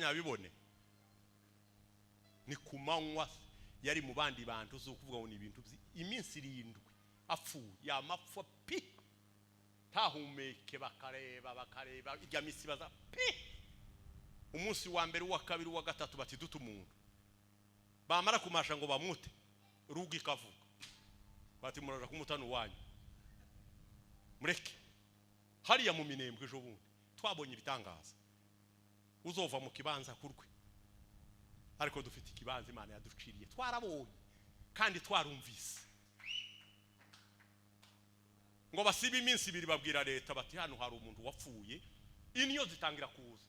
kanya babibone. Ni ku manywa, yari mu bandi bantu. Si ukuvuga ngo ni ibintu iminsi 7 apfuye, yamapfa pi, ntahumeke. Bakareba, bakareba irya minsi baza pi, umunsi wa mbere, uwa kabiri, uwa gatatu, bati: "Dute umuntu." Bamara kumasha ngo bamute, rugo ikavuga bati: "Muraja kumutana uwanyu, mureke." Hariya mu Minembwe ejo bundi twabonye ibitangaza. Uzova mu kibanza kurwe, ariko dufite ikibanza Imana yaduciriye. Twarabonye kandi twarumvise. Ngo basibe iminsi 2, babwira leta bati: "Hano hari umuntu wapfuye." Inyo zitangira kuza.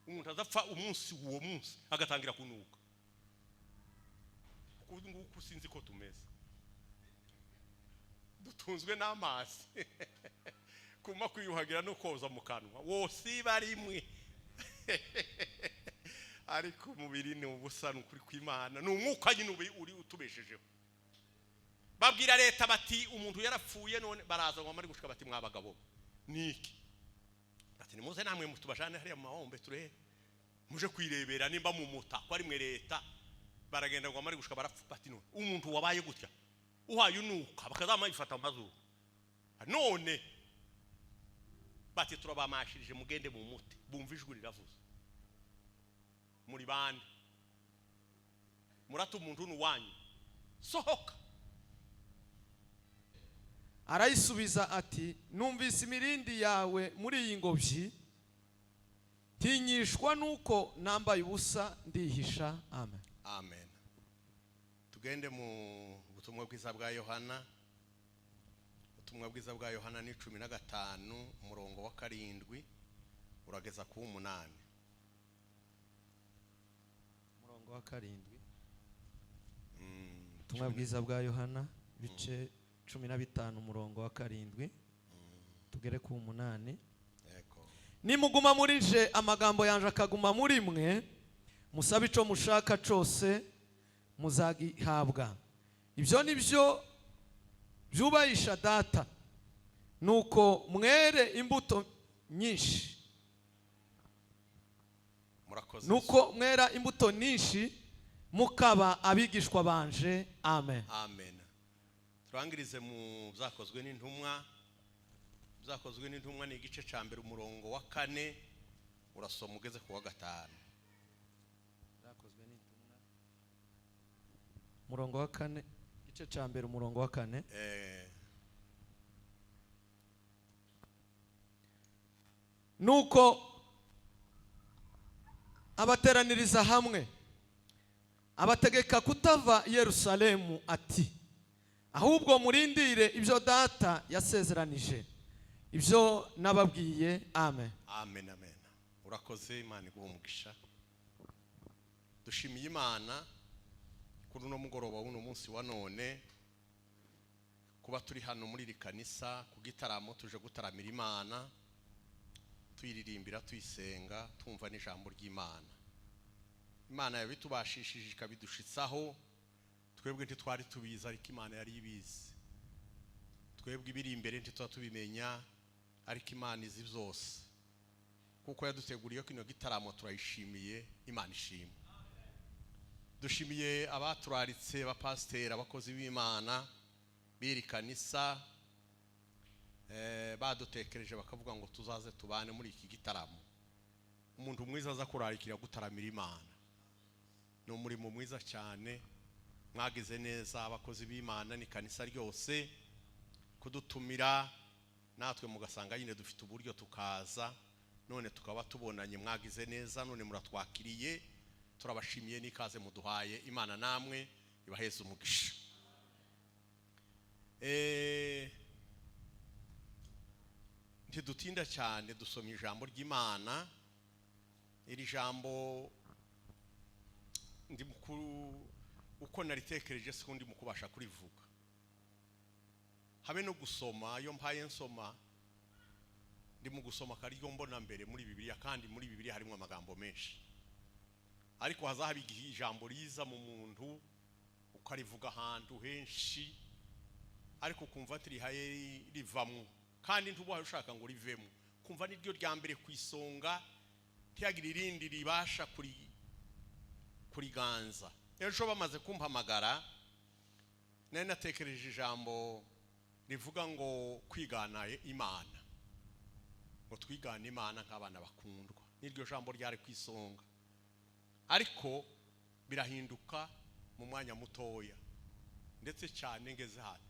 Umuntu azapfa umunsi, uwo munsi agatangira kunuka. Uku nguku sinzi ko tumeze, dutunzwe n'amazi kuma kwiyuhagira no koza mu kanwa, wosiba rimwe, ariko umubiri ni ubusa. Ni ukuri kw'Imana, ni umwuka nyine uri utubeshejeho. Babwira leta bati: "Umuntu yarapfuye." None baraza ngo bamare gushika, bati: "Mwabagabo, niki?" Ati: "Nimuze namwe mutubajane hariya mu mahombe, turebe, muje kwirebera nimba mumuta ko ari mwe leta." Baragenda, ngo bamare gushika barapfa, bati: "None umuntu wabaye gutya, uhaye unuka?" Bakazama bifata amazuru. None bati: "Turabamashirije, mugende mu mute." Bumva ijwi riravuze: "Muri bande murata umuntu n'uwanyu? Sohoka." Arayisubiza ati: "Numvise imirindi yawe muri iyi ngobyi, tinyishwa nuko nambaye ubusa, ndihisha." Amen. Amen. Tugende mu butumwa bwiza bwa Yohana. Ubutumwa bwiza bwa Yohana ni 15, umurongo wa 7 urageza ku 8. Umurongo wa 7. Ubutumwa bwiza bwa Yohana, ibice 15, umurongo wa 7 tugere ku 8. Yego. Nimuguma muri je, amagambo yanje akaguma muri mwe, musabe ico mushaka cose, muzagihabwa. Ibyo ni byo byubahisha Data, nuko mwere imbuto nyinshi. Murakoze. Nuko mwera imbuto nyinshi, mukaba abigishwa banje. Amen. Amen. Turangirize mu Byakozwe n'Intumwa. Byakozwe n'Intumwa ni igice cya mbere, umurongo wa 4, urasoma ugeze ku wa 5. Byakozwe n'Intumwa, umurongo wa 4, igice cya mbere, umurongo wa 4. Nuko abateraniriza hamwe, abategeka kutava i Yerusalemu, ati: "Ahubwo murindire ibyo Data yasezeranije, ibyo nababwiye." Amen. Amen, amen. Urakoze, Imana iguha umugisha. Dushimiye Imana kuri uno mugoroba w'uno munsi wa none, kuba turi hano muri iri kanisa ku gitaramo, tuje gutaramira Imana, tuyiririmbira, tuyisenga, twumva n'ijambo ry'Imana. Imana yabitubashishije, ikabidushitsaho. Twebwe ntitwari tubizi, ariko Imana yari ibizi. Twebwe ibiri imbere ntituba tubimenya, ariko Imana izi byose, kuko yaduteguriye kino gitaramo. Turayishimiye, Imana ishimwe. Dushimiye abaturaritse, abapasiteri, abakozi b'Imana b'iri kanisa, badutekereje bakavuga ngo tuzaze tubane muri iki gitaramo. Umuntu mwiza aza kurarikira gutaramira Imana ni umurimo mwiza cyane. Mwagize neza, abakozi b'Imana ni kanisa ryose, kudutumira, natwe mugasanga nyine dufite uburyo tukaza, none tukaba tubonanye. Mwagize neza, none muratwakiriye, turabashimiye n'ikaze muduhaye. Imana namwe ibaheze umugisha. Ntidutinda cyane, dusoma ijambo ry'Imana. Iri jambo ndi mukuru uko naritekereje, siko ndi mu kubasha kurivuga habe no gusoma. Iyo mpaye nsoma, ndi mu gusoma akaryo mbona mbere muri Bibiliya, kandi muri Bibiliya harimo amagambo menshi, ariko hazahaba igihe ijambo riza mu muntu ukarivuga ahantu henshi, ariko ukumva ntirihaye rivamo, kandi ntubaye ushaka ngo rivemo, kumva niryo rya mbere ku isonga. Ntiyagire irindi ribasha kuriganza. Ejo bamaze kumpamagara, nari natekereje ijambo rivuga ngo kwigana Imana, ngo twigane Imana nk'abana bakundwa. N'iryo jambo ryari ku isonga, ariko birahinduka mu mwanya mutoya, ndetse cyane ngeze hano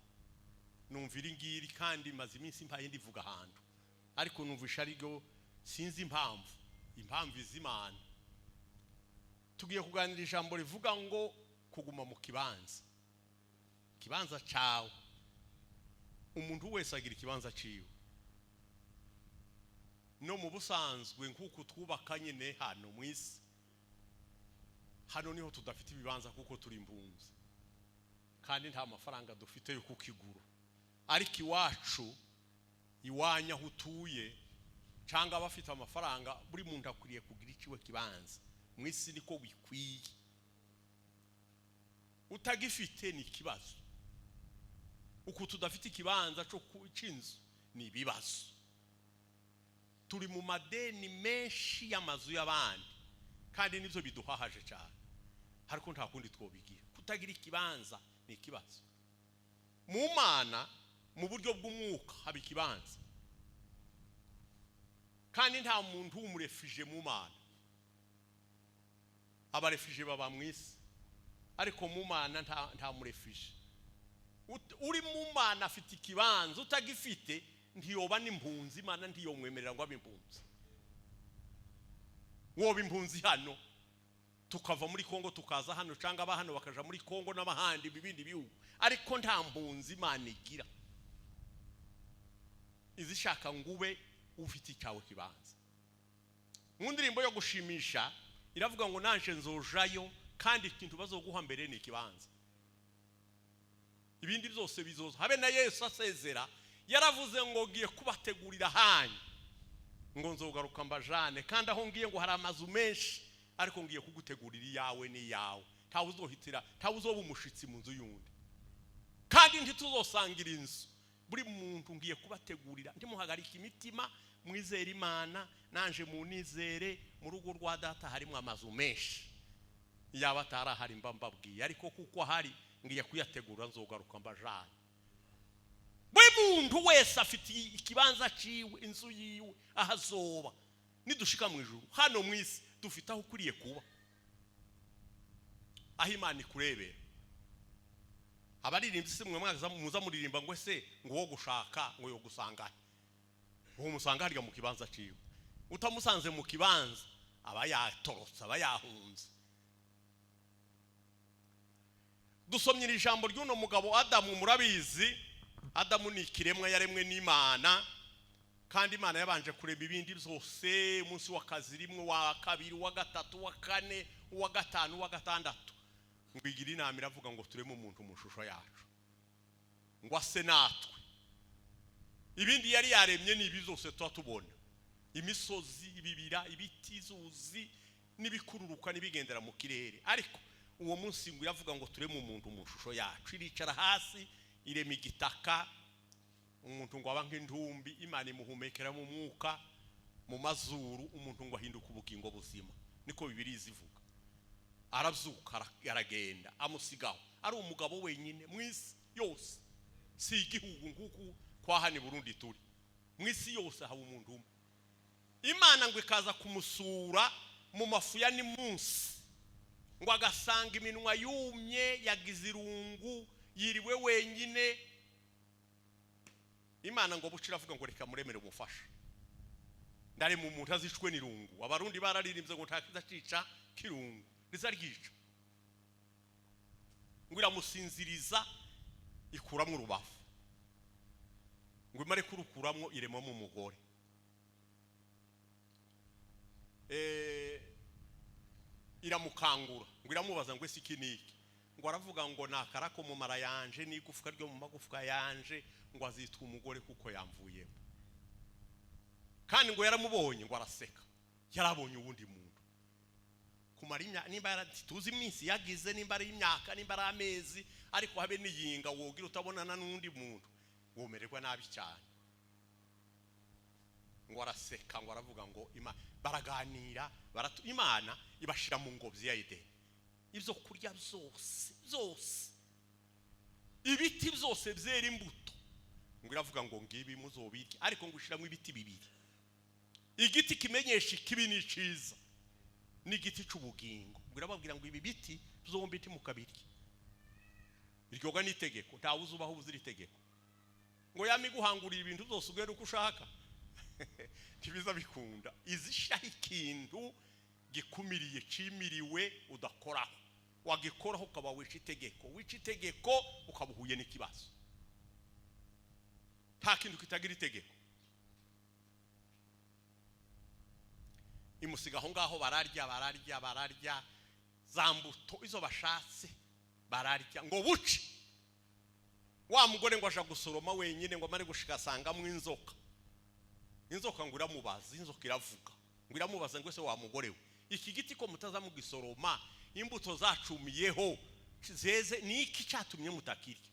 numva iri ngiri, kandi maze iminsi mpaye ndivuga ahantu, ariko numvisha ariryo, sinzi impamvu, impamvu iz'Imana. Tugiye kuganira ijambo rivuga ngo kuguma mu kibanza, ikibanza cyawe. Umuntu wese agira ikibanza ciwe. No mu busanzwe, nk'uku twubaka nyine hano mu isi, hano niho tudafite ibibanza kuko turi impunzi kandi nta mafaranga dufite yo kukigura. Ariko iwacu, iwanyu aho utuye, cyangwa abafite amafaranga, buri muntu akwiriye kugira ikiwe kibanza. Mu isi niko bikwiye. Utagifite ni ikibazo. Uku tudafite ikibanza cyo cy'inzu ni ibibazo. Turi mu madeni menshi y'amazu y'abandi, kandi nibyo biduhahaje cyane, ariko nta kundi twobigira. Kutagira ikibanza ni ikibazo. Mu Mana, mu buryo bw'umwuka, haba ikibanza, kandi nta muntu w'umu réfugié mu Mana. Aba réfugiés baba mu isi, ariko mu Mana nta mu réfugié. Uri mu Mana afite ikibanza. Utagifite ntiyoba n'impunzi. Imana ntiyomwemerera ngo abe impunzi. Woba impunzi hano, tukava muri Kongo tukaza hano, cyangwa aba hano bakaja muri Kongo n'abahandi mu bindi bihugu, ariko nta mpunzi Imana igira. Izishaka ngo ube ufite icyawe kibanza. Mu ndirimbo yo gushimisha iravuga ngo nanje nzojayo, kandi ikintu bazoguha mbere ni ikibanza, ibindi byose bizoza. Habe na Yesu asezera yaravuze ngo ngiye kubategurira ahanyu, ngo nzogaruka mbajane, kandi aho ngiye ngo hari amazu menshi, ariko ngiye kugutegurira iyawe n'iyawe. Ntawe uzohitira, ntawe uzoba umushitsi mu nzu y'undi, kandi ntituzosangira inzu. Buri muntu ngiye kubategurira. Ntimuhagarike imitima, mwizere Imana, nanje munizere. Mu rugo rwa Data harimo amazu menshi. Yaba atarahari mba mbabwiye, ariko kuko ahari ngiye kuyategura, nzogaruka mbajane. Buri muntu wese afite ikibanza ciwe, inzu yiwe, aho azoba nidushika mu ijuru. Hano mu isi dufite aho ukwiriye kuba, aho Imana ikurebera. Abaririmbyi si mwe mwaza muza muririmba ngo ese ngo wo gushaka ngo yo gusanga, uwo musanga harya mu kibanza ciwe. Utamusanze mu kibanza aba yatorotse, aba yahunze. Dusomye iri jambo ry'uno mugabo Adamu. Murabizi, Adamu ni ikiremwa yaremwe n'Imana, kandi Imana yabanje kureba ibindi byose. Umunsi w'akazi rimwe, wa kabiri, wa gatatu, wa kane, uwa gatanu, uwa gatandatu, ngo igira inama, iravuga ngo tureme umuntu mu shusho yacu, ngo ase natwe. Ibindi yari yaremye ni ibi byose tuba tubona: imisozi, ibibira, ibiti, inzuzi n'ibikururuka n'ibigendera mu kirere. Ariko uwo munsi ngo iravuga ngo tureme umuntu mu shusho yacu. Iricara hasi, irema igitaka, umuntu ngo aba nk'intumbi. Imana imuhumekera mu mwuka mu mazuru, umuntu ngo ahinduka ubugingo buzima, niko Bibiliya izivuga. Arabyuka, aragenda, amusigaho ari umugabo wenyine mu isi yose. Si igihugu nk'uku kwa hano i Burundi turi, mu isi yose haba umuntu umwe. Imana ngo ikaza kumusura mu mafu ya nimunsi, ngo agasanga iminwa yumye, yagize irungu, yiriwe wenyine. Imana ngo buce iravuga ngo reka muremere umufasha, ndarema umuntu azicwe n'irungu. Abarundi bararirimbye ngo nta kiza kirungu riza ryica. Ngo iramusinziriza, ikuramo urubavu, ngo imare kurukuramo iremamo umugore. Iramukangura, ngo iramubaza ngo ese iki ni iki? Ngo aravuga ngo ni akara ko mu mara yanje n'igufwa ryo mu magufwa yanje, ngo azitwa umugore kuko yamvuyemo. Kandi ngo yaramubonye, ngo araseka, yarabonye uwundi muntu. Kumara imyaka, nimba tuzi iminsi yagize, nimba ari imyaka, nimba ari amezi, ariko habe n'iyinga wogira utabonana n'undi muntu, womererwa nabi cyane. Ngo araseka, ngo aravuga ngo baraganira, Imana ibashira mu ngobyi ya Edeni, ibyo kurya byose byose, ibiti byose byera imbuto. Ngo iravuga ngo ngibi muzobirya, ariko ngo ushiramo ibiti bibiri, igiti kimenyesha ikibi n'iciza n'igiti cy'ubugingo. Ngo irababwira ngo ibi biti byombi ntimukabirye. Iryoga n'itegeko, ntawe uzubaho ubuzira itegeko. Ngo yama iguhangurira ibintu byose ugenda uko ushaka, ntibiza bikunda. Izishaho ikintu gikumiriye, cimiriwe, udakoraho. Wagikoraho ukaba wica itegeko, wica itegeko ukaba uhuye n'ikibazo. Nta kintu kitagira itegeko. Imusiga aho ngaho, bararya bararya bararya za mbuto izo bashatse bararya. Ngo buce, wa mugore ngo aja gusoroma wenyine, ngo amare gushika asangamo inzoka. Inzoka ngo iramubaza, inzoka iravuga ngo iramubaza ngo ese wa mugore we, iki giti ko mutaza mugisoroma, imbuto zacumiyeho zeze, ni iki cyatumye mutakirya?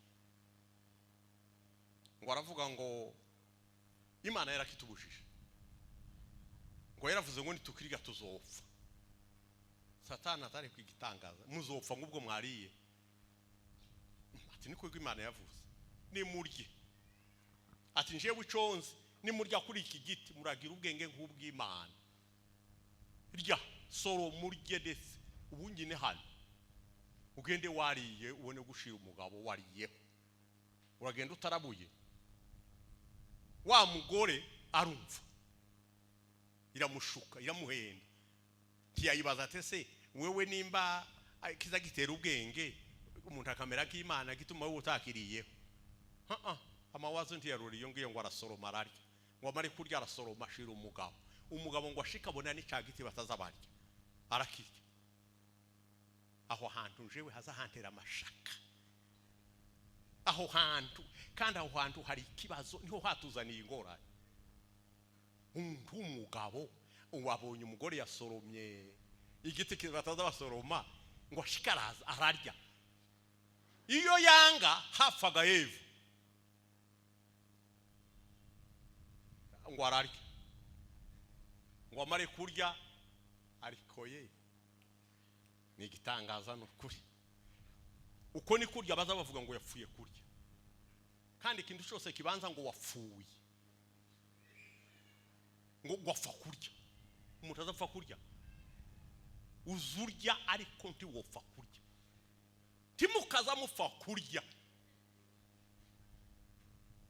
Ngo aravuga ngo Imana yarakitubujije, ngo yaravuze ngo nitukirya tuzopfa. Satani atari kwigitangaza, muzopfa ngubwo mwariye. Ati niko Imana yavuze, nimurye. Ati njewe iconze, nimurya kuri iki giti muragira ubwenge nk'ubw'Imana. Rya soro murye, ndetse ubu nyine hano ugende wariye ubone gushira umugabo wariyeho, uragenda utarabuye. Wa mugore arumva, iramushuka, iramuhenda. Ntiyayibaza ati ese wewe nimba kiza gitera ubwenge umuntu akamera k'Imana, gituma wowe utakiriyeho? Amawazo ntiyarura iyo ngiyo. Ngo arasoroma ararya, ngo amare kurya arasoroma ashira umugabo. Umugabo ngo ashika abona n'icya giti bataza barya, arakirya. Aho hantu njewe haza hantera amashaka aho hantu, kandi aho hantu hari ikibazo, niho hatuzaniye ingorane. Umuntu w'umugabo wabonye umugore yasoromye igiti bataza basoroma, ngo ashikaraza ararya. Iyo yanga hapfaga Eva. Ngo ararya, ngo amare kurya, ariko ye ni igitangaza, ni ukuri. Uko ni kurya baza bavuga ngo yapfuye kurya, kandi ikintu cyose kibanza ngo wapfuye, ngo wapfa kurya. Umuntu azapfa kurya, uzurya, ariko ntiwopfa kurya. Timukaza mupfa kurya.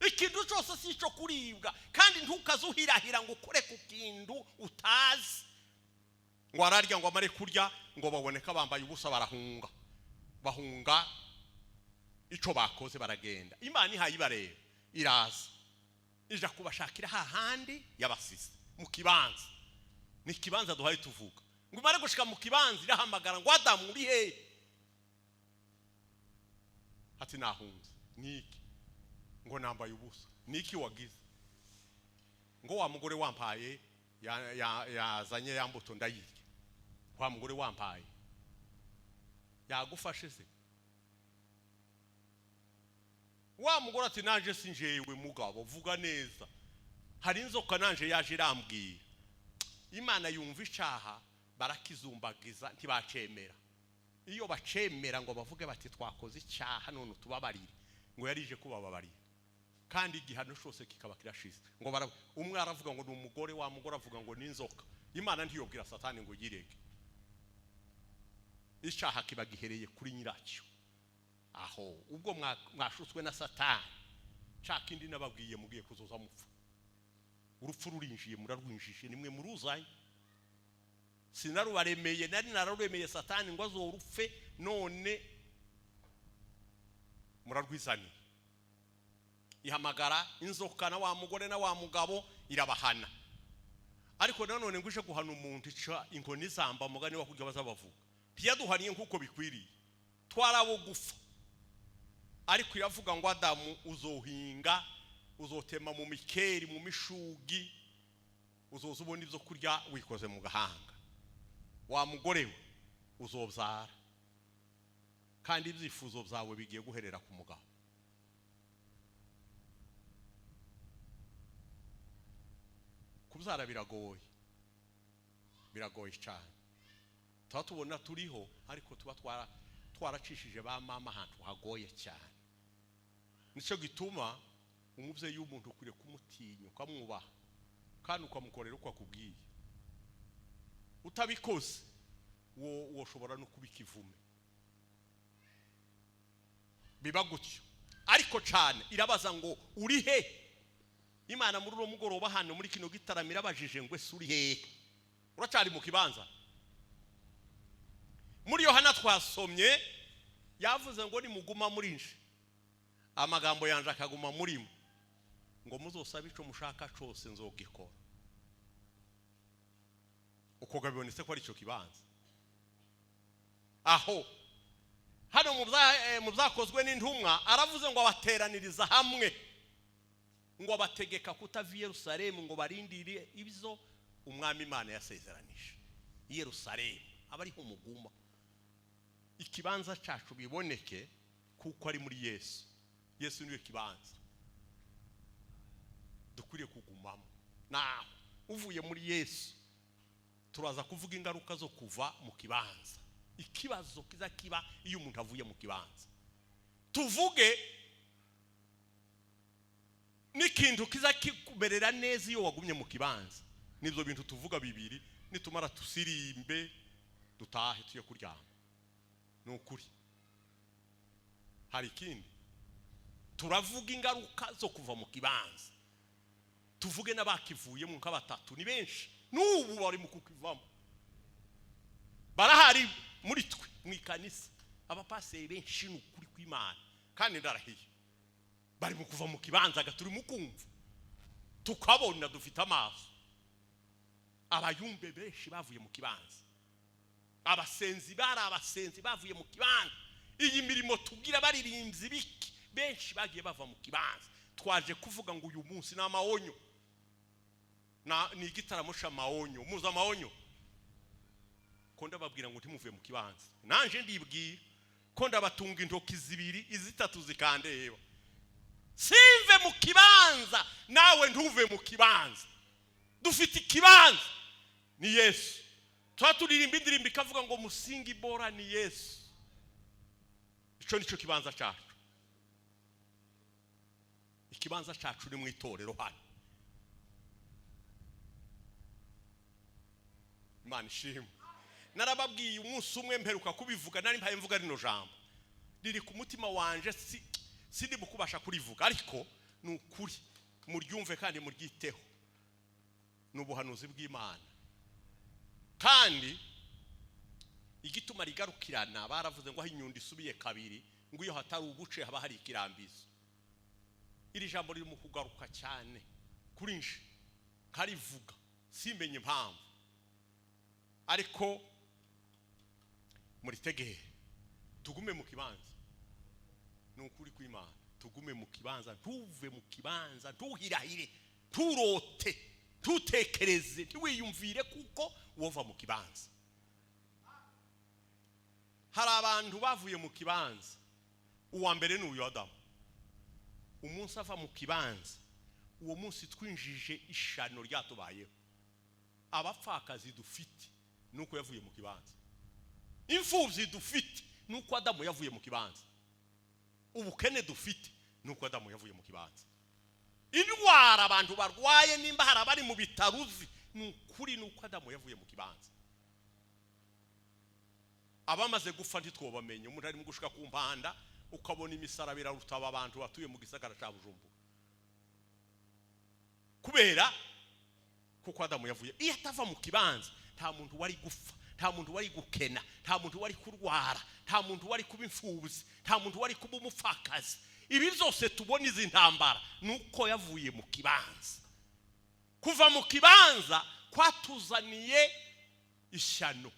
Ikintu cyose si icyo kuribwa, kandi ntukazuhirahira ngo ukore ku kintu utazi. Ngo ararya, ngo amare kurya, ngo baboneka bambaye ubusa, barahunga, bahunga icyo bakoze, baragenda. Imana ihaye ibareba, iraza ija kubashakira hahandi yabasize mu kibanza. Ni ikibanza duhaye tuvuga. Ngo imare gushika mu kibanza, irahamagara ngo Adamu, uri hehe? Ati nahunze. Niki? Ngo nambaye ubusa. Niki wagize? Ngo wa mugore wampaye yazanye ya mbuto ndayirya. Wa mugore wampaye yagufashe se? Wa mugore ati nanje sinjewe mugabo, vuga neza, hari inzoka nanje yaje irambwira. Imana yumva icaha, barakizumbagiza, ntibacemera. Iyo bacemera ngo bavuge bati twakoze icyaha none tubabarire, ngo yarije kubababarira, kandi igihano cyose kikaba kirashize. Ngo umwe aravuga ngo ni umugore, wa mugore avuga ngo ni inzoka. Imana ntiyobwira Satani ngo yirege. Icyaha kiba gihereye kuri nyiracyo. Aho ubwo mwashutswe na Satani, cya kindi nababwiye, mugiye kuzoza mupfa. Urupfu rurinjiye, murarwinjije, nimwe muruzanye. Sinarubaremeye, nari nararuremeye Satani ngo azorupfe, none murarwizaniye. Ihamagara inzoka na wa mugore na wa mugabo, irabahana. Ariko nanone ngo ije guhana umuntu ica inkoni zamba, mugani wa kurya bazabavuga, ntiyaduhaniye nk'uko bikwiriye, twarabo gufa. Ariko iravuga ngo Adamu, uzohinga, uzotema mu mikeri, mu mishugi, uzoza ubona ibyo kurya wikoze mu gahanga. Wa mugore we, uzobyara, kandi ibyifuzo byawe bigiye guherera ku mugabo. Kubyara biragoye, biragoye cyane. Tuba tubona turiho, ariko tuba twaracishije ba mama ahantu hagoye cyane. Nicyo gituma umubyeyi w'umuntu ukwiriye kumutinya, ukamwubaha, kandi ukamukorera uko akubwiye. Utabikoze woshobora no kuba ikivume. Biba gutyo. Ariko cyane irabaza ngo: "Uri he?" Imana muri uno mugoroba hano muri kino gitaramo irabajije ngo: "Ese uri hehe? Uracyari mu kibanza?" Muri Yohana twasomye, yavuze ngo: "Nimuguma muri nje, amagambo yanje akaguma murimo, ngo muzosabe icyo mushaka cyose, nzogikora." Uko bibonetse ko ari icyo kibanza. Aho hano mu Byakozwe n'Intumwa aravuze ngo abateraniriza hamwe, ngo abategeka kutava i Yerusalemu, ngo barindire ibyo Umwami Imana yasezeranije. I Yerusalemu aba ariho umuguma. Ikibanza cyacu biboneke kuko ari muri Yesu. Yesu niwe kibanza dukwiriye kugumamo. Naho uvuye muri Yesu, turaza kuvuga ingaruka zo kuva mu kibanza, ikibazo kiza kiba iyo umuntu avuye mu kibanza. Tuvuge n'ikintu kiza kikumerera neza iyo wagumye mu kibanza. Nibyo bintu tuvuga bibiri, nitumara tusirimbe, dutahe, tujye kuryama. Ni ukuri. Hari ikindi, turavuga ingaruka zo kuva mu kibanza, tuvuge n'abakivuyemo nka batatu. Ni benshi, n'ubu bari mu kukivamo, barahari muri twe mu ikanisa. Abapaseri benshi, ni ukuri kw'Imana kandi ndarahiye, bari mu kuva mu kibanza. Turi mu kumva, tukabona, dufite amaso. Abayumbe benshi bavuye mu kibanza, abasenzi bari abasenzi bavuye mu kibanza. Iyi mirimo tubwira, baririmbyi biki, benshi bagiye bava mu kibanza. Twaje kuvuga ngo uyu munsi ni amaonyo, ni igitaramo c'amaonyo. Muzi amaonyo? Ko ndababwira ngo ntimuvuye mu kibanza, nanje ndibwira ko ndabatunga intoki zibiri, izitatu zikandeba, simve mu kibanza, nawe ntuve mu kibanza. Dufite ikibanza, ni Yesu. Tuba turirimba indirimbo ikavuga ngo msingi bora ni Yesu. Icyo nicyo kibanza cyacu. Ikibanza cyacu ni mu itorero hano. Imana ishimwe. Narababwiye umunsi umwe, mperuka kubivuga, nari mpaye mvuga rino jambo riri ku mutima wanje, si sindi mu kubasha kurivuga, ariko ni ukuri, muryumve kandi muryiteho. Ni ubuhanuzi bw'Imana. Kandi igituma rigarukirana, baravuze ngo aho inyundo isubiye kabiri, ngo iyo hatari ubuce haba hari ikirambizo. Iri jambo riri mu kugaruka cyane kuri nje, karivuga simbenye impamvu, ariko muritegere. Tugume mu kibanza, ni ukuri kw'Imana. Tugume mu kibanza, ntuve mu kibanza, ntuhirahire, nturote, ntutekereze, ntiwiyumvire kuko wova mu kibanza. Hari abantu bavuye mu kibanza. Uwa mbere ni uyu Adamu. Umunsi ava mu kibanza, uwo munsi twinjije ishano ryatubayeho. Abapfakazi dufite nuko yavuye mu kibanza, imfubyi dufite nuko Adamu yavuye mu kibanza, ubukene dufite nuko Adamu yavuye mu kibanza, indwara abantu barwaye, nimba hari abari mu bitaro uzi, ni ukuri nuko Adamu yavuye mu kibanza. Abamaze gupfa ntitwobamenye. Umuntu ari mu gushika ku mpanda, ukabona imisaraba irarutaba abantu batuye mu gisagara cya Bujumbura, kubera kuko Adamu yavuye. Iyo atava mu kibanza, nta muntu wari gupfa, nta muntu wari gukena, nta muntu wari kurwara, nta muntu wari kuba imfubyi, nta muntu wari kuba umupfakazi. Ibi byose tubona, izi ntambara, ni uko yavuye mu kibanza. Kuva mu kibanza kwatuzaniye ishyano,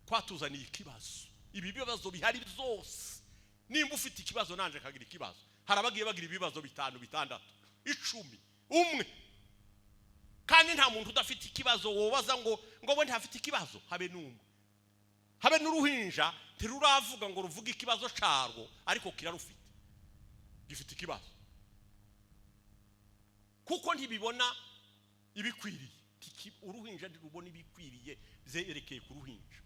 kwatuzaniye ikibazo. Ibi bibazo bihari byose, nimba ufite ikibazo, nanje kagira ikibazo. Hari abagiye bagira ibibazo bitanu, bitandatu, 10, umwe. Kandi nta muntu udafite ikibazo. Wobaza ngo we ntafite ikibazo, habe n'umwe, habe n'uruhinja ntiruravuga ngo ruvuge ikibazo carwo, ariko kirarufite, gifite ikibazo, kuko ntibibona. Ibikwiriye. Uruhinja ntirubona ibikwiriye byerekeye ku ruhinja.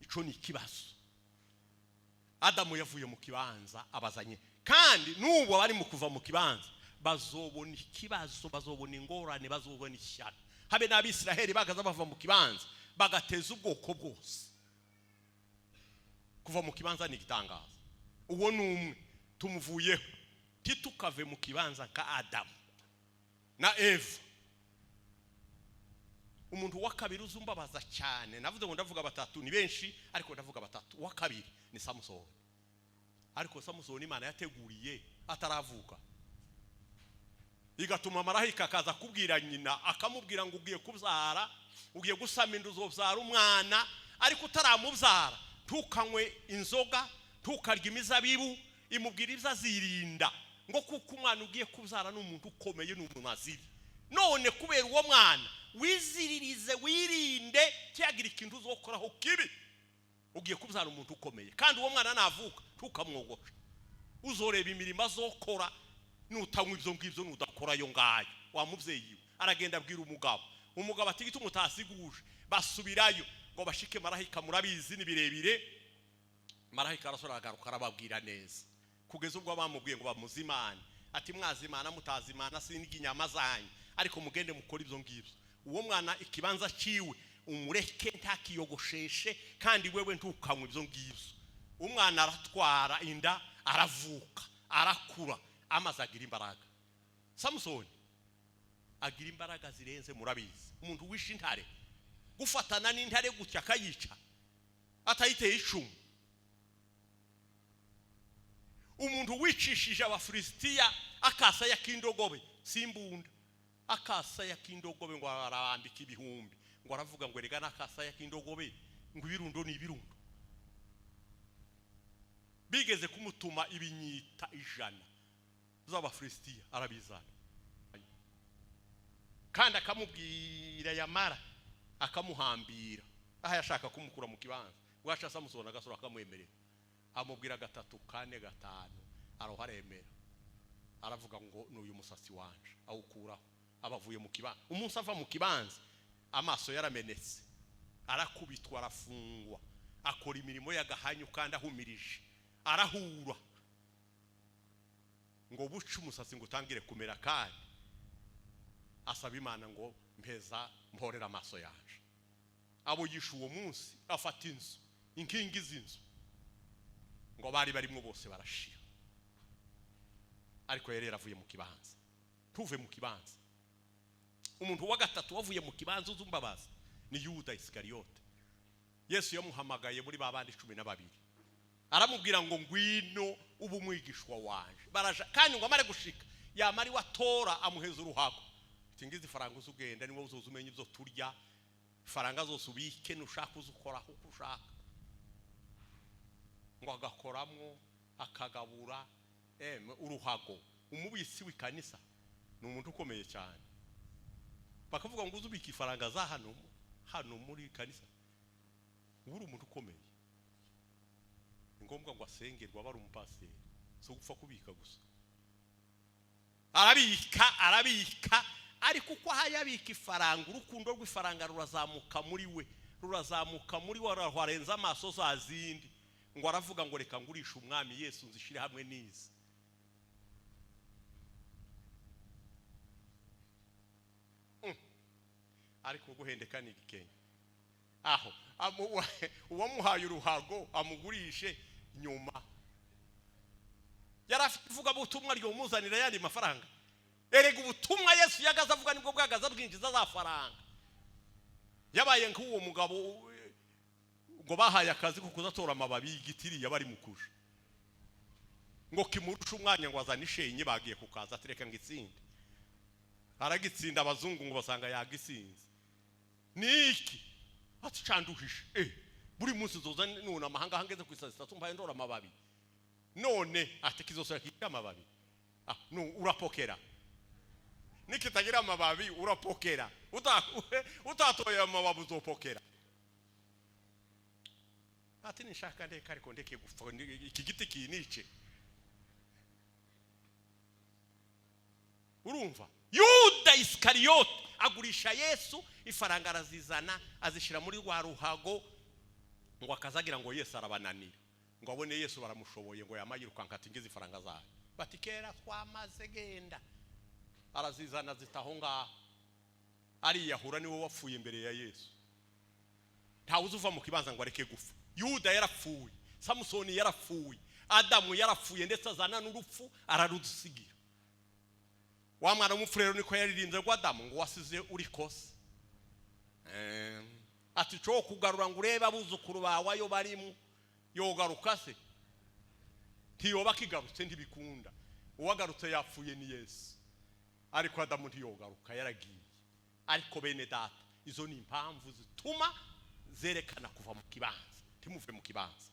Ico ni ikibazo. Adamu yavuye mu kibanza abazanye, kandi n'ubu abari mu kuva mu kibanza bazobona ikibazo, bazobona ingorane, bazobona ishyano. Habe n'Abisiraheli bagaza bava mu kibanza bagateza ubwoko bwose. Kuva mu kibanza ni igitangaza. Uwo ni umwe tumuvuyeho. Titukave mu kibanza nka Adamu na Eva. Umuntu wa kabiri uzumbabaza cyane, navuze ngo ndavuga batatu, ni benshi ariko ndavuga batatu. Uwa kabiri ni Samusoni. Ariko Samusoni Imana yateguriye ataravuka, igatuma marayika akaza kubwira nyina, akamubwira ngo ugiye kubyara, ugiye gusama inda, uzobyara umwana, ariko utaramubyara ntukanywe inzoga, ntukarya imizabibu. Imubwira ibyo azirinda, ngo kuko umwana ugiye kubyara ni umuntu ukomeye, ni umuntu aziri. None kubera uwo mwana wiziririze, wirinde, ntiyagira ikintu uzokoraho kibi. Ugiye kubyara umuntu ukomeye, kandi uwo mwana navuka ntukamwogoshe, uzoreba imirimo azokora nutanywa ibyo ngibyo, nudakora ayo ngayo. Wa mubyeyi we aragenda abwira umugabo, umugabo ati igituma utasiguje. Basubirayo ngo bashike marayika, murabizi ni birebire. Marayika arasora, aragaruka, arababwira neza, kugeza ubwo bamubwiye ngo bamuzimane. Ati mwazimana mutazimana singa inyama zanyu, ariko mugende mukore ibyo ngibyo. Uwo mwana ikibanza ciwe umureke ntakiyogosheshe, kandi wewe ntukanywe ibyo ngibyo. Umwana aratwara inda, aravuka, arakura, amaze agira imbaraga. Samusoni agira imbaraga zirenze, murabizi. Umuntu wishe intare, gufatana n'intare gutya akayica atayiteye icumu. Umuntu wicishije Abafilisitiya akasaya k'indogobe, simbunda, akasaya k'indogobe, ngo arabambika ibihumbi, ngo aravuga ngo erega n'akasaya k'indogobe, ngo ibirundo ni ibirundo. Bigeze kumutuma ibinyita 100 z'Abafilisitiya, arabizana, kandi akamubwira yamara akamuhambira aho yashaka kumukura mu kibanza. Bwaca Samusoni agasura akamwemerera, amubwira gatatu, kane, gatanu, aroha aremera, aravuga ngo n'uyu musatsi wanje awukuraho. Abavuye mu kibanza. Umunsi ava mu kibanza amaso yaramenetse, arakubitwa, arafungwa, akora imirimo y'agahanyu kandi ahumirije, arahura ngo buce umusatsi ngo utangire kumera, kandi asaba Imana ngo mpeza mporera amaso yanje. Abo yishe uwo munsi, afata inzu, inkingi z'inzu, ngo bari barimo bose barashira, ariko yari yaravuye mu kibanza. Tuve mu kibanza. Umuntu wa gatatu wavuye mu kibanza uzumbabaza ni Yuda Isikariyote. Yesu yamuhamagaye muri ba bandi 12, aramubwira ngo ngwino ubu umwigishwa wanje. Baraja, kandi ngo amare gushika yamari watora amuheza uruhago, ati ngizi ifaranga uzugenda niwe uzoza umenya ibyo turya, ifaranga zose ubike, nushaka uzukora uko ushaka. Ngo agakoramwo akagabura uruhago. Umubitsi w'ikanisa ni umuntu ukomeye cyane, bakavuga ngo uzubika ifaranga za hano hano muri kanisa uri umuntu ukomeye. Ni ngombwa ngo asengerwe, aba ari umupasiteri, si ugupfa kubika gusa. Arabika, arabika, ariko uko ahayabika ifaranga, urukundo rw'ifaranga rurazamuka muri we, rurazamuka muri we, arenza amaso za zindi. Ngo aravuga ngo reka ngurishe umwami Yesu nzishire hamwe n'izi. Ariko guhendeka ni igikenya. Aho uwamuhaye uruhago amugurishe nyuma, yari afite ivugabutumwa ryomuzanira yandi mafaranga. Erega ubutumwa Yesu yagaze avuga nibwo bwagaze bwinjiza za faranga. Yabaye nk'uwo mugabo ngo bahaye akazi ko kuzatora amababi y'igiti bari mu kuja, ngo kimurusha umwanya ngo azane ishenye, bagiye kukaza atereka ngo itsinde, aragitsinda. Abazungu ngo basanga yagisinze. Niki ati canduhishe buri munsi zoza nuna amahanga hangeze ku saa 3 mbaye ndora amababi, none ati kizosora kigira amababi. No urapokera nikitagira amababi, urapokera utatoye amababi uzopokera. Ati nishaka ndeka, ariko ndeke gupfa iki giti kinice. Urumva Yuda Isikariyote Agurisha Yesu ifaranga, arazizana, azishyira muri rwa ruhago, ngo akazagira ngo Yesu arabananira, ngo abone Yesu baramushoboye, ngo yamayirukanka ati: "Ngize ifaranga zawe." Bati: "Kera twamaze, genda." Arazizana, zita aho ngaho, ariyahura. Niwe wapfuye imbere ya Yesu. Ntawe uzi uva mu kibanza ngo areke gupfa. Yuda yarapfuye, Samusoni yarapfuye, Adamu yarapfuye, ndetse azana n'urupfu ararudusigira. Wa mwana w'umupfu rero niko yaririmbye ngo: "Adamu, ngo wasize uri kose." Ati: "Cyo kugarura ngo urebe abuzukuru bawe ayo barimo." Yogaruka se? Ntiyoba akigarutse, ntibikunda. Uwagarutse yapfuye ni Yesu, ariko Adamu ntiyogaruka, yaragiye. Ariko bene data, izo ni impamvu zituma zerekana kuva mu kibanza. Ntimuve mu kibanza,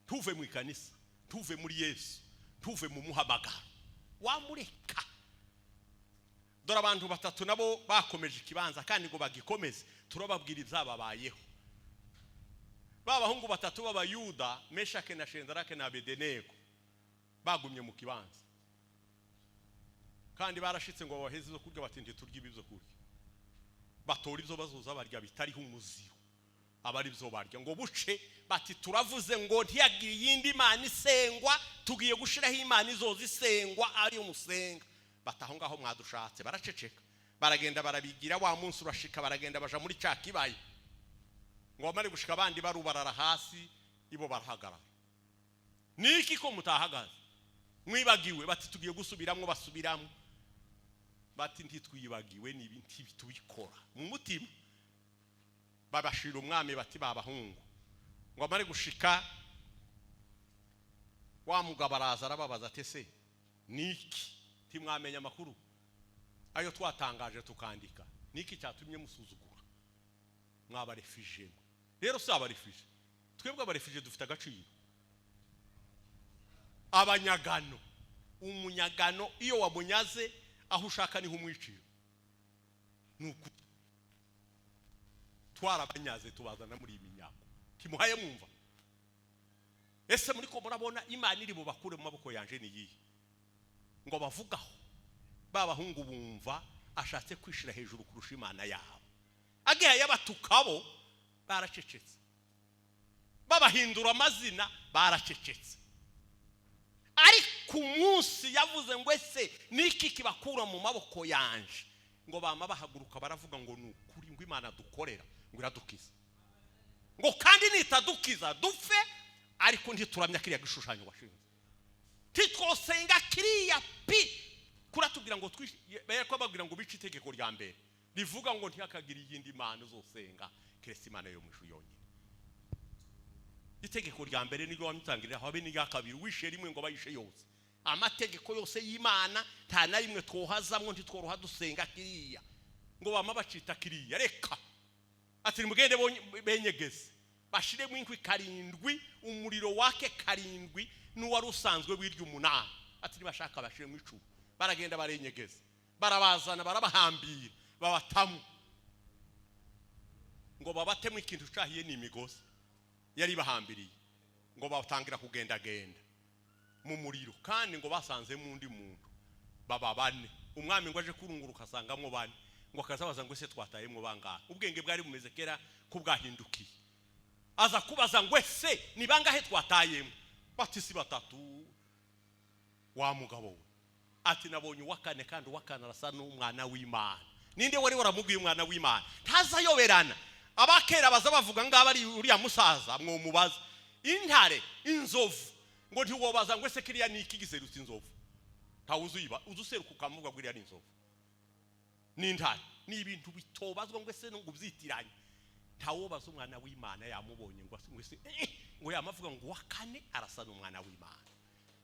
ntuve mu ikanisa, ntuve muri Yesu, ntuve mu muhamagaro wamureka. Dore abantu batatu nabo bakomeje ikibanza, kandi ngo bagikomeze turababwira ibyababayeho. Ba bahungu batatu b'Abayuda, Meshake na Shendarake na Abedenego, bagumye mu kibanza, kandi barashitse ngo babaheze izo kurya, bati: "Ntiturya ibi byo kurya." Batora ibyo bazoza barya bitariho umuziro, aba ari byo barya. Ngo buce, bati: "Turavuze ngo ntiyagire iyindi mana isengwa, tugiye gushiraho imana izoza isengwa ari umusenga." Bati: "Aho ngaho mwadushatse." Baraceceka, baragenda, barabigira. Wa munsi urashika, baragenda, baja muri cya kibaya. Ngo bamare gushika, abandi barubarara hasi, ibo barahagarara. Niki ko mutahagaze? Mwibagiwe? Bati: "Tugiye gusubiramo." Basubiramo, bati: "Ntitwibagiwe, ni tubikora mu mutima." Babashira umwami, bati: "Babahungu." Ngo amare gushika, wa mugabo araza, arababaza ati: "Ese niki ntimwamenya amakuru ayo twatangaje tukandika? Niki cyatumye musuzugura mwabarefije mwe?" Rero si abarefije, twebwe abarefije dufite agaciro. Abanyagano, umunyagano iyo wamunyaze aho ushaka niho umwicira. Ni ukuri, twarabanyaze, tubazana muri iyi minyago timuhaye. Mwumva ese muri ko murabona Imana iri bubakure mu maboko yanje ni iyihe? Ngo bavugaho, ba bahungu bumva ashatse kwishira hejuru kurusha Imana yabo. Agiye yabatukabo, baracecetse. Babahindura amazina, baracecetse. Ariko umunsi yavuze ngo: "Ese niki kibakura mu maboko yanje?" Ngo bama bahaguruka, baravuga ngo: "Ni ukuri, ngo Imana dukorera ngo iradukiza, ngo kandi nitadukiza dupfe, ariko ntituramya kiriya gishushanyo washinze, ntitwosenga kiriya pi." Kuratubwira ngo ko babwira ngo bice itegeko rya mbere rivuga ngo: "Ntihakagire iyindi mana uzosenga keretse Imana yo mu ijuru yonyine." Itegeko rya mbere niryo wamutangirira, habe n'irya kabiri. Wishe rimwe ngo bayishe yose. Amategeko yose y'Imana nta na rimwe twohazamwo, ntitworoha dusenga kiriya. Ngo bama bacita kiriya. Reka ati: "Nimugende benyegeze, bashiremo inkwi karindwi, umuriro wake karindwi n'uwari usanzwe wirya umunani." Ati: "Nibashaka bashiremo 10." Baragenda, barenyegeza, barabazana, barabahambira, babatamu. Ngo babatemo ikintu cahiye, ni imigozi yari ibahambiriye. Ngo batangira kugendagenda mu muriro, kandi ngo basanzemo undi muntu, baba bane. Umwami ngo aje kurunguruka, asangamo bane. Ngo akazabaza ngo: "Ese twatayemo bangahe?" Ubwenge bwari bumeze kera ko bwahindukiye. Aza kubaza ngo: "Ese ni bangahe twatayemo?" Bati: "Si batatu, wa mugabo we?" Ati: "Nabonye uwa kane, kandi uwa kane arasa n'umwana w'Imana." Ninde wari waramubwiye umwana w'Imana? Ntazayoberana. Abakera baza bavuga ngaba ari uriya musaza mwomubaza intare, inzovu. Ngo ntiwobaza ngo: "Ese kiriya ni iki giserutse inzovu?" Ntawe uzuyiba, uzi useruka ukamuvuga ngo iriya ni inzovu, ni intare. Ni ibintu bitobazwa ngo ese ngo ubyitiranye. Ntawobaza umwana w'Imana yamubonye ngo ese ngo yamavuga ngo uwa kane arasa n'umwana w'Imana.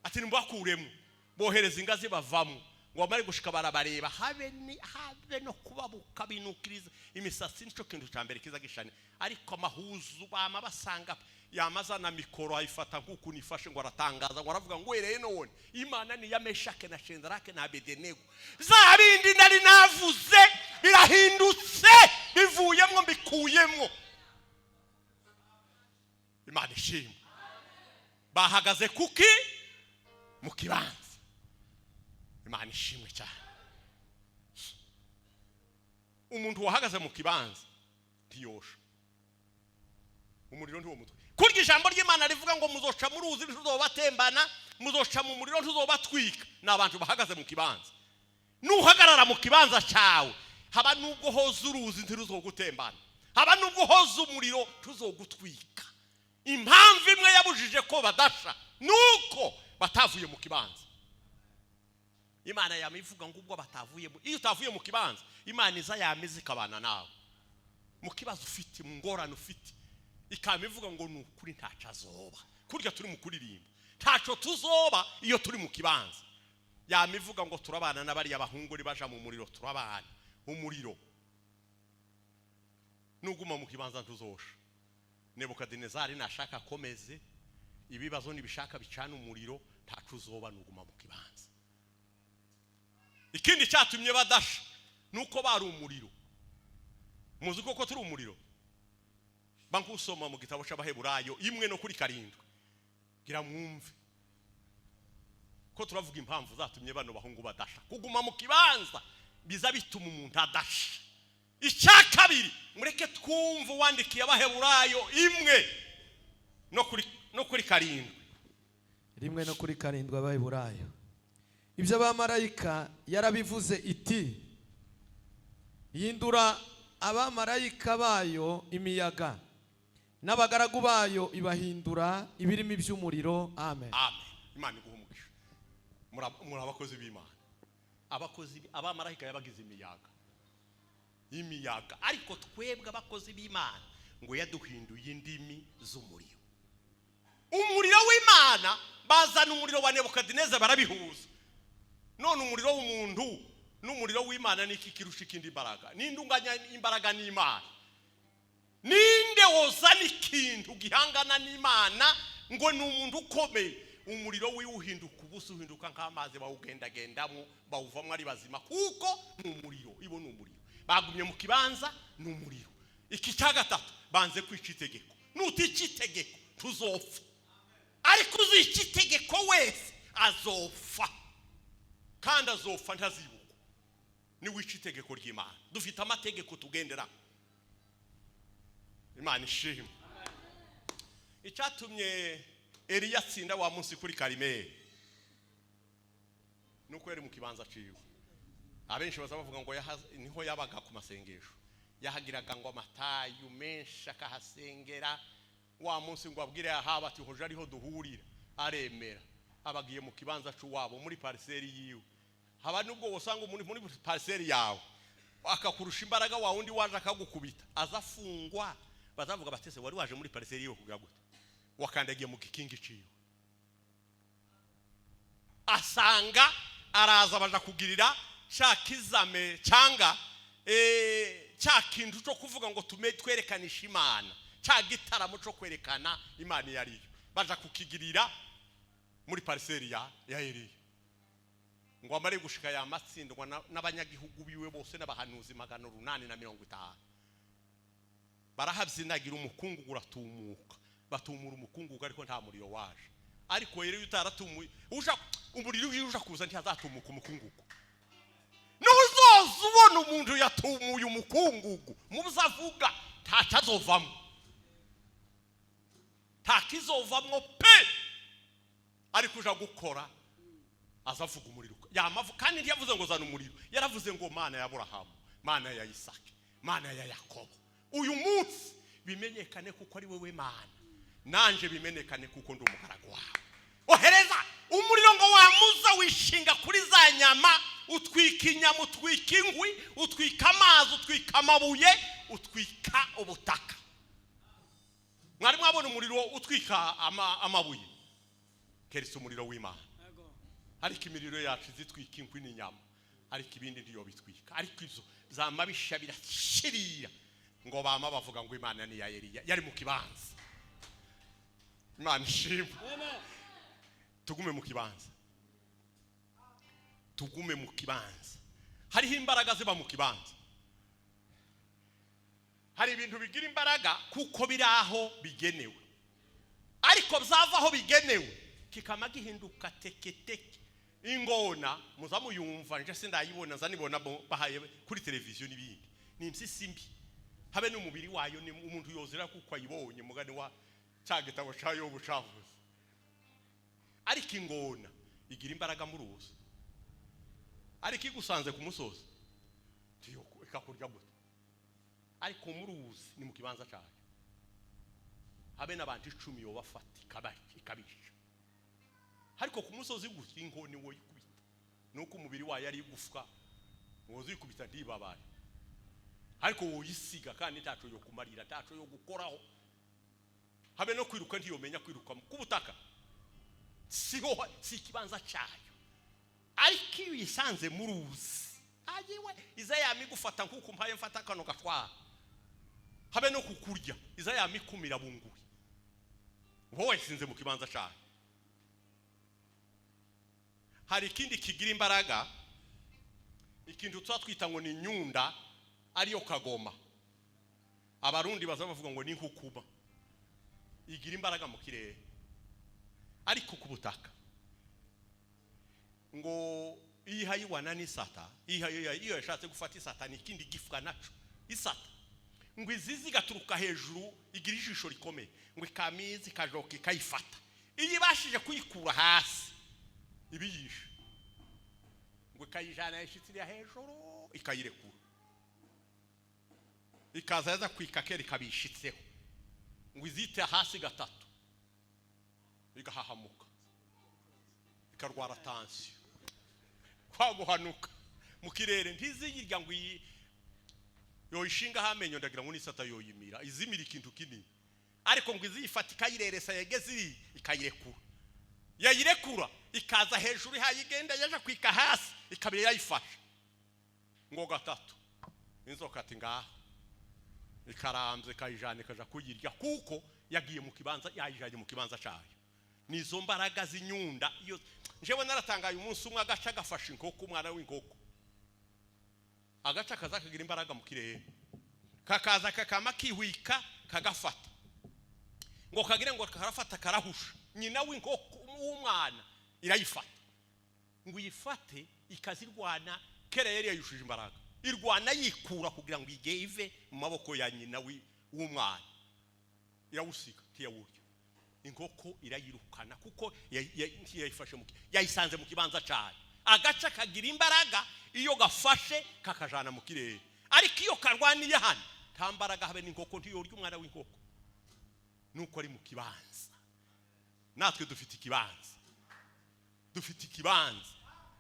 Ati: "Nimubakuremo." Bohereza ingazi, bavamo. Ngo bamare gushika, barabareba, habe ni habe no kubabuka, binukiriza imisatsi, nico kintu cya mbere kiza gishane. Ariko amahuzu bama basanga yamazana mikoro, ayifata nk'uku nifashe. Ngo aratangaza, ngo aravuga ngo: "Wereye none Imana ni iya Meshake na Shendarake na Abedenego. Za bindi nari navuze birahindutse, bivuyemwo, mbikuyemwo." Imana ishimwe. Bahagaze kuki? Mu kibanza. Imana ishimwe cyane. Umuntu wahagaze mu kibanza ntiyosha umuriro, ntiwo mutwe. Kurya ijambo ry'Imana rivuga ngo muzoca mu ruzi ntuzobatembana, muzoca mu muriro ntuzobatwika, ni abantu bahagaze mu kibanza. Nuhagarara mu kibanza cyawe, haba nubwo hoza uruzi ntiruzogutembana, haba nubwo hoza umuriro ntuzogutwika. Impamvu imwe yabujije ko badasha nuko batavuye mu kibanza. Imana yama ivuga ngo ubwo batavuye iyo utavuye mu kibanza, Imana iza yamize ikabana nawe mu kibazo ufite, mu ngorane ufite, ikaba ivuga ngo ni ukuri ntaco azoba. Kurya turi mu kuririmba, ntaco tuzoba iyo turi mu kibanza. Yama ivuga ngo turabana n'abariya bahungu baja mu muriro, turabana umuriro. Nuguma mu kibanza ntuzosha. Nebukadinezari nashaka akomeze ibibazo, nibishaka bicana umuriro, ntaco uzoba nuguma mu kibanza. Ikindi cyatumye badasha nuko bari umuriro. Muzi koko turi umuriro. Bankusoma mu gitabo cy'Abaheburayo 1:7, gira mwumve ko turavuga impamvu zatumye bano bahungu badasha. Kuguma mu kibanza biza bituma umuntu adasha. Icya kabiri, mureke twumve uwandikiye Abaheburayo 1:7. 1:7, Abaheburayo. Ibyo abamarayika yarabivuze iti: "Yindura abamarayika bayo imiyaga, n'abagaragu bayo ibahindura ibirimi by'umuriro." Amen. Amen. Imana iguha umugisha. Muri abakozi b'Imana. Abakozi abamarayika yabagize imiyaga, imiyaga, ariko twebwe abakozi b'Imana ngo yaduhinduye indimi z'umuriro, umuriro w'Imana. Bazana umuriro wa Nebukadineza barabihuza. None umuriro w'umuntu n'umuriro w'Imana ni iki kirusha ikindi imbaraga? Ninde unganya imbaraga n'Imana? Ninde wozana ikintu gihangana n'Imana ngo ni umuntu ukomeye? Umuriro wiwe uhinduka ubusa, uhinduka nk'amazi, bawugendagendamo, bawuvamo ari bazima, kuko ni umuriro. Ibo ni umuriro, bagumye mu kibanza, ni umuriro. Iki cya gatatu, banze kwica itegeko. Nutica itegeko tuzopfa, ariko uzica itegeko wese azopfa, kandi azopfa ntazibukwa niwica itegeko ry'Imana. Dufite amategeko tugenderaho. Imana ishimwe. Icyatumye Eliya atsinda wa munsi kuri Karimeli nuko yari mu kibanza ciwe. Abenshi baza bavuga ngo niho yabaga ku masengesho, yahagiraga ngo amatayu menshi akahasengera. Wa munsi ngo abwire Ahaba ati: "Hoje ariho duhurira," aremera. Abagiye mu kibanza c'uwabo, muri parcelle yiwe. Haba nubwo wosanga umuntu muri parcelle yawe akakurusha imbaraga, wa wundi waje akagukubita aza afungwa, bazavuga batese wari waje muri parcelle yiwe kugira gute? Wakandagiye mu gikingi ciwe. Asanga araza, baja kugirira cya kizame cyanga cya kintu cyo kuvuga ngo tume twerekanisha Imana, cya gitaramo cyo kwerekana Imana iyo ariyo, baja kukigirira muri parcelle ya Eliya. Ngo amare gushika yamatsindwa n'abanyagihugu biwe bose n'abahanuzi 850, barahabyinagira, umukungugu uratumuka, batumura umukungugu, ariko nta muriro waje. Ariko rero iyo utaratumuye uja umuriro, iyo uja kuza ntihazatumuka umukungugu. Nuzoza ubona umuntu yatumuye umukungugu, mubuze avuga ntacyo azovamo, ntakizovamwo pe. Ariko uja gukora azavuga umuriro yamavu. Kandi ntiyavuze ngo zana umuriro, yaravuze ngo: "Mana ya Aburahamu, Mana ya Isaki, Mana ya Yakobo, uyu munsi bimenyekane kuko ari wowe Mana, nanje bimenyekane kuko ndi umugaragu wawe. Ohereza umuriro." Ngo wamuza wishinga kuri za nyama, utwika inyama, utwika inkwi, utwika amazi, utwika amabuye, utwika ubutaka. Mwari mwabona umuriro utwika amabuye? Keretse umuriro w'Imana. Ariko imiriro yacu izitwika inkwi n'inyama, ariko ibindi ntiyo bitwika. Ariko izo zamabisha birashirira. Ngo bama bavuga ngo Imana ni iya Eliya, yari mu kibanza. Imana ishimwe. Tugume mu kibanza, tugume mu kibanza. Hariho imbaraga ziba mu kibanza. Hari ibintu bigira imbaraga kuko biri aho bigenewe, ariko byava aho bigenewe kikama gihinduka teketeke. Ingona muza muyumva, nje sindayibona, nza nibona bahaye kuri televiziyo n'ibindi. Ni impyisi mbi, habe n'umubiri wayo ni umuntu yozera kuko ayibonye, mugani wa cya gitabo cya Yobu cavuze. Ariko ingona igira imbaraga mu ruzi, ariko igusanze ku musozi ikakurya gute? Ariko mu ruzi ni mu kibanza cyayo, habe n'abantu 10 yobafata ikabica. Ariko ku musozi gusa ingoni woyikubita, nuko umubiri wayo ari igufwa, wozikubita ntibabare, ariko woyisiga kandi ntaco yo kumarira, ntaco yo gukoraho, habe no kwiruka ntiyomenya kwiruka ku butaka, siho, si ikibanza cyayo. Ariko iyo uyisanze mu ruzi, ayiwe, iza yamigufata nkuko mpaye mfata kano gatwara, habe no kukurya, iza yamikumira bunguye, wowe wayisinze mu kibanza cyayo. Hari ikindi kigira imbaraga, ikintu tuba twita ngo ni nyunda, ariyo kagoma. Abarundi baza bavuga ngo ni nkukuma. Igira imbaraga mu kirere, ariko ku butaka ngo iyo ihayiwana n'isata, iyo yashatse gufata isata, ni ikindi gifwa naco isata, ngo izizi igaturuka hejuru, igira ijisho rikomeye, ngo ikamizi ikajoka ikayifata. Iyo ibashije kuyikura hasi ibiyishe, ngo ikayijana yashitse iriya hejuru ikayirekura, ikaza yaza kwikakera ikabishitseho, ngo izite hasi gatatu igahahamuka, ikarwara tansiyo kwa guhanuka mu kirere. Ntiziyirya ngo iyi yoyishingaho amenyo, ndagira ngo n'isata yoyimira, izimira ikintu kinini. Ariko ngo iziyifata ikayireresa, yageze iri ikayirekura, yayirekura ikaza hejuru ihayigenda, yaje kwika hasi ikabira yayifashe ngo gatatu, inzoka ati ngaha, ikaramza ikayijana ikaja kuyirya, kuko yagiye mu kibanza, yayijanye mu kibanza cyayo. Nizo mbaraga z'inyunda. Iyo njewe naratangaye umunsi umwe agaca gafashe inkoko, umwana w'inkoko, agaca kaza kagira imbaraga mu kirere, kakaza kakama kihwika kagafata, ngo kagire ngo karafata karahusha, nyina w'inkoko w'umwana irayifata, ngo uyifate ikazirwana. Kera yari yayushije imbaraga, irwana yikura kugira ngo ige ive mu maboko ya nyina w'umwana, irawusiga ntiyawurya. Inkoko irayirukana kuko ntiyayifashe yayisanze mu kibanza cyayo. Agaca kagira imbaraga iyo gafashe kakajana mu kirere, ariko iyo karwaniye hano nta mbaraga, habe n'inkoko ntiyorya umwana w'inkoko, nuko ari mu kibanza. Natwe dufite ikibanza, dufite ikibanza.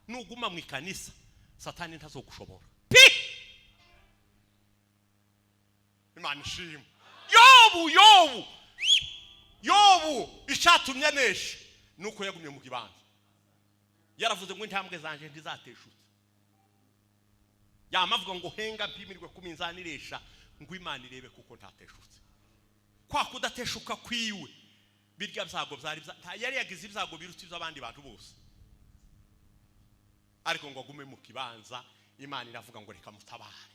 Nuguma mu ikanisa Satani ntazogushobora pi. Imana ishimwe. Yobu icyatumye anesha nuko yagumye mu kibanza. Yaravuze ngo intambwe zanje ntizateshutse, yamavuga ngo henga mpimirwe ku minzani iresha, ngo Imana irebe kuko ntateshutse. Kwa kudateshuka kwiwe, birya byago byari yari yagize ibyago biruta iby'abandi bantu bose, ariko ngo agume mu kibanza, Imana iravuga ngo reka mutabare,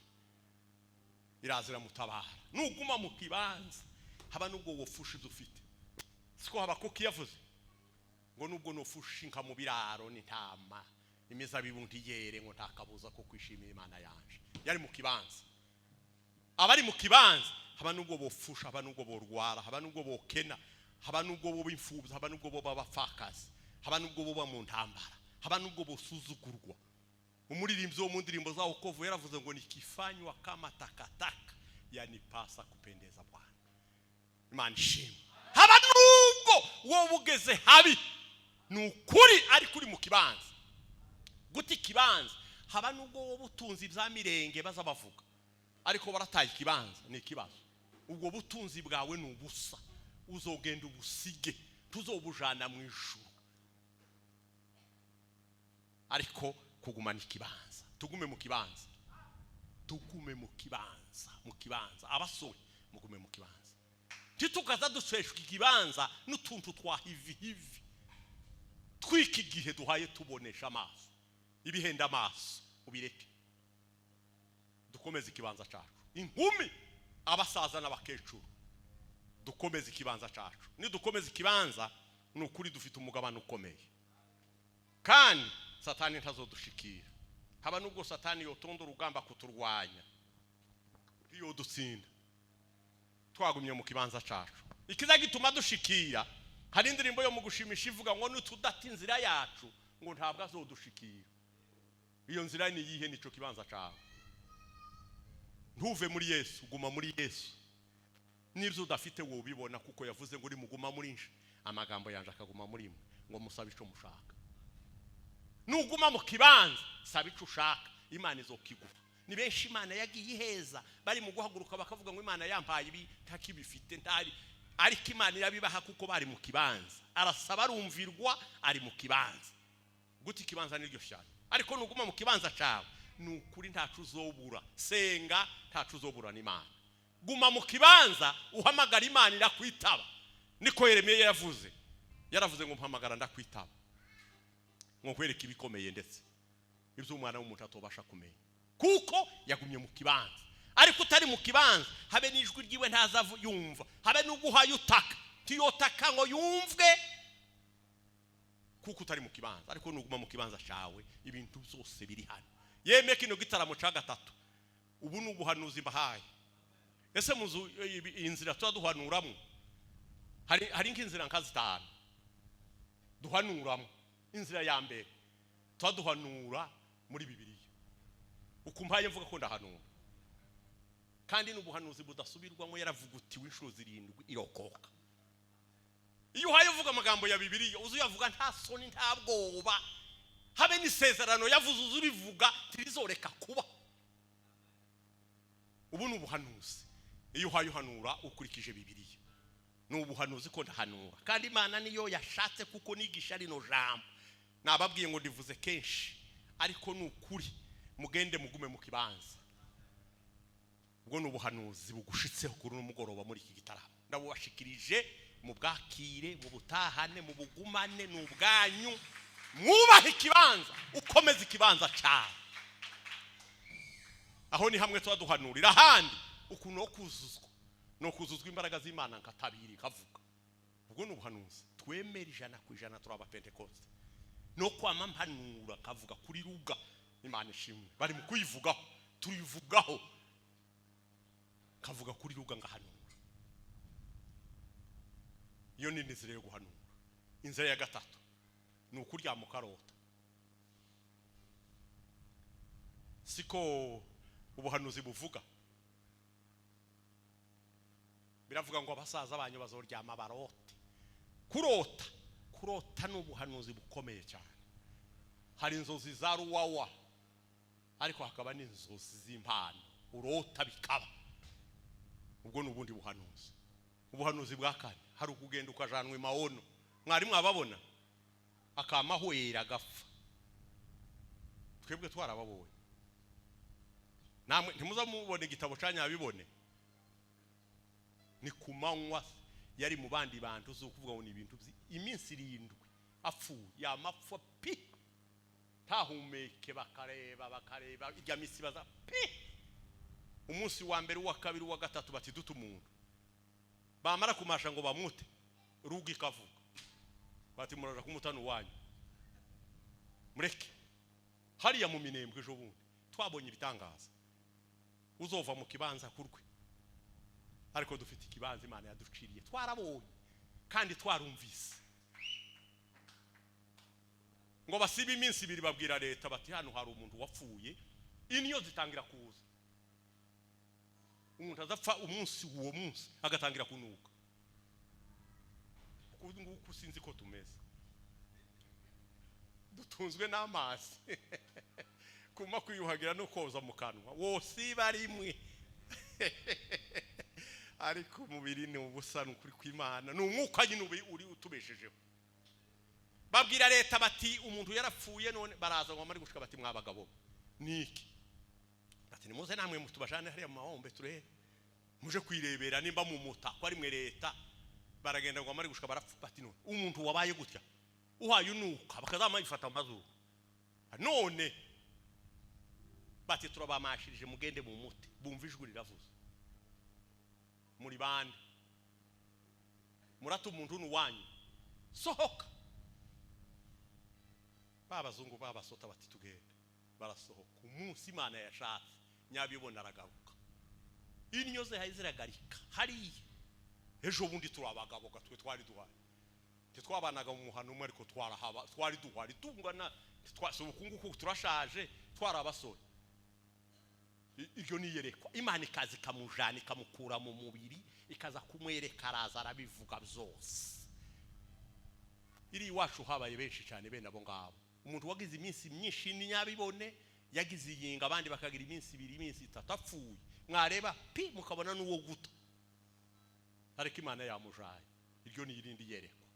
iraza iramutabara. Nuguma mu kibanza, haba nubwo wofusha ibyo ufite, siko Habakuki yavuze ngo nubwo nofusha inka mu biraro n'intama, imizabibu ntiyere, ngo ntakabuza ko kwishimira Imana yanje. Yari mu kibanza. Abari mu kibanza, haba nubwo bofusha, haba nubwo borwara, haba nubwo bokena, haba nubwo boba imfubyi, haba nubwo boba abapfakazi, haba nubwo boba mu ntambara, haba nubwo bosuzugurwa. Umuririmbyi wo mu ndirimbo za wokovu yaravuze ngo nikifanywa kama takataka yanipasa kupendeza Bwana. Imana ishimwe. Haba nubwo wowe ugeze habi, ni ukuri, ariko uri mu kibanza. Guta ikibanza, haba nubwo wowe utunze ibya mirenge baza bavuga, ariko barataye ikibanza, ni ikibazo. Ubwo butunzi bwawe ni ubusa, uzogenda ubusige, tuzobujana mu ijuru. Ariko kugumana ikibanza, tugume mu kibanza, tugume mu kibanza, mu kibanza. Abasore mugume mu kibanza, ntitukaza duseshwa ikibanza n'utuntu twa hivi hivi twiki gihe duhaye tubonesha amaso, ibihenda amaso ubireke, dukomeze ikibanza cyacu. Inkumi, abasaza n'abakecuru, dukomeze ikibanza cyacu. Nidukomeza ikibanza, ni ukuri dufite umugabane ukomeye. Kandi Satani ntazodushikira, haba nubwo Satani yotonda urugamba kuturwanya, ntiyodutsinda twagumye mu kibanza cacu. Ikiza gituma dushikira, hari indirimbo yo mu gushimisha ivuga ngo nitudata inzira yacu, ngo ntabwo azodushikira. Iyo nzira ni iyihe? Nico kibanza cawe. Ntuve muri Yesu, guma muri Yesu. N'ibyo udafite wobibona, kuko yavuze ngo muguma muri nje, amagambo yanje akaguma muri mwe, ngo musabe ico mushaka. Nuguma mu kibanza, saba ico ushaka, Imana izokiguha. Ni benshi Imana yagiye iheza bari mu guhaguruka bakavuga ngo Imana yampaye ibi, ntakibifite ntari, ariko Imana irabibaha kuko bari mu kibanza. Arasaba arumvirwa, ari mu kibanza. Guta ikibanza niryo shyano, ariko nuguma mu kibanza cyawe, ni ukuri ntacu uzobura. Senga, ntacu uzobura n'Imana. Guma mu kibanza, uhamagara, Imana irakwitaba. Niko Yeremiya yavuze, yaravuze ngo mpamagara ndakwitaba, ngo nkwereke ibikomeye ndetse ibyo umwana w'umuntu atobasha kumenya, kuko yagumye mu kibanza. Ariko utari mu kibanza, habe n'ijwi ryiwe ntaza yumva, habe n'uguhaye utaka ntiyotaka ngo yumvwe, kuko utari mu kibanza. Ariko nuguma mu kibanza cyawe, ibintu byose biri hano. Yeme kino gitaramo cya gatatu, ubu ni ubuhanuzi mbahaye. Ese muzu iyi nzira tuba duhanuramo, hari nk'inzira nka zitanu duhanuramo. Inzira ya mbere tuba duhanura muri Bibiliya. Ukumvaye mvuga ko ndahanura, kandi n'ubuhanuzi budasubirwamo, yaravugutiwe inshuro zirindwi irokoka. Iyo uhaye uvuga amagambo ya Bibiliya, uzi uyavuga nta soni, nta bwoba, habe n'isezerano yavuze uzi urivuga tirizoreka kuba. Ubu ni ubuhanuzi. Iyo uhaye uhanura ukurikije Bibiliya, ni ubuhanuzi ko ndahanura, kandi Imana niyo yashatse kuko nigisha rino jambo. Nababwiye ngo ndivuze kenshi, ariko ni ukuri, mugende mugume mu kibanza. Ubwo ni ubuhanuzi bugushitseho kuri uno mugoroba muri iki gitaramo, ndabubashikirije, mubwakire, mubutahane, mubugumane, ni ubwanyu. Mwubahe ikibanza, ukomeze ikibanza cyawe. Aho ni hamwe tuba duhanurira. Ahandi ukuntu no kuzuzwa, no kuzuzwa imbaraga z'Imana nkatabiri nkavuga, ubwo ni ubuhanuzi twemera 100%. Turi Abapentekoste. No kwama mpanura kavuga kuri ruga, Imana ishimwe, bari mu kuyivugaho, tuyivugaho, kavuga kuri ruga ngahanura. Iyo ni inzira yo guhanura. Inzira ya gatatu ni ukuryama ukarota. Siko ubuhanuzi buvuga, biravuga ngo abasaza banyu bazoryama barote. Kurota, kurota ni ubuhanuzi bukomeye cyane. Hari inzozi za ruwawa, ariko hakaba n'inzozi z'impano urota bikaba. Ubwo ni ubundi buhanuzi. Ubuhanuzi bwa kane, hari ukugenda ukajanwa imawono. Mwari mwababona akamahwera agapfa? Twebwe twarababonye. Namwe ntimuza mubona igitabo cya nyabibone. Ni ku manywa, yari mu bandi bantu, zo kuvuga ngo ni ibintu iminsi 7 apfuye, yamapfa pi, ntahumeke, bakareba bakareba, irya misi baza pi. Umunsi wa mbere, uwa kabiri, uwa gatatu, bati dute umuntu. Bamara kumasha ngo bamute, ruga ikavuga bati muraja kumutana uwanyu, mureke. Hariya mu Minembwe ejo bundi twabonye ibitangaza. Uzova mu kibanza kurwe, ariko dufite ikibanza Imana yaduciriye, twarabonye kandi twarumvise. Ngo basibe iminsi 2, babwira leta bati hano hari umuntu wapfuye. Inyo zitangira kuza, umuntu azapfa umunsi, uwo munsi agatangira kunuka. Uku nguku sinzi ko tumeze, dutunzwe n'amazi kuma kwiyuhagira no koza mu kanwa, wosiba rimwe, ariko umubiri ni ubusa. Ni ukuri kw'Imana, ni umwuka nyine uri utubeshejeho. Babwira leta bati umuntu yarapfuye. None baraza ngo bamare gushika, bati mwabagabo niki? Ati nimuze namwe mutubajane hariya mu mahombe turebe, muje kwirebera nimba mumuta ko ari mwe leta. Baragenda ngo bamare gushika barapfa, bati none umuntu wabaye gutya, uhaye unuka, bakazama ifata mu mazuru. None bati turabamashirije, mugende mu mute. Bumva ijwi riravuze, muri bande murata umuntu n'uwanyu? Sohoka. Ba bazungu babasota bati: "Tugende." Barasohoka. Umunsi Imana yashatse, nyabibona aragaruka, inyo ze ziragarika hariya. Ejo bundi turi abagabo gatwe, twari duhari, ntitwabanaga mu muhano umwe, ariko twarahaba, twari duhari tungana. Si ubukungu, turashaje, twari abasore. Iryo ni iyerekwa. Imana ikaza ikamujana, ikamukura mu mubiri, ikaza kumwereka, araza arabivuga byose. Iri iwacu habaye benshi cyane bene abo ngabo. Umuntu wagize iminsi myinshi ni nyabibone, yagize iyinga, abandi bakagira iminsi 2, iminsi 3, apfuye mwareba pi mukabona n'uwo guta, ariko Imana yamujaye. Iryo ni irindi yerekwa.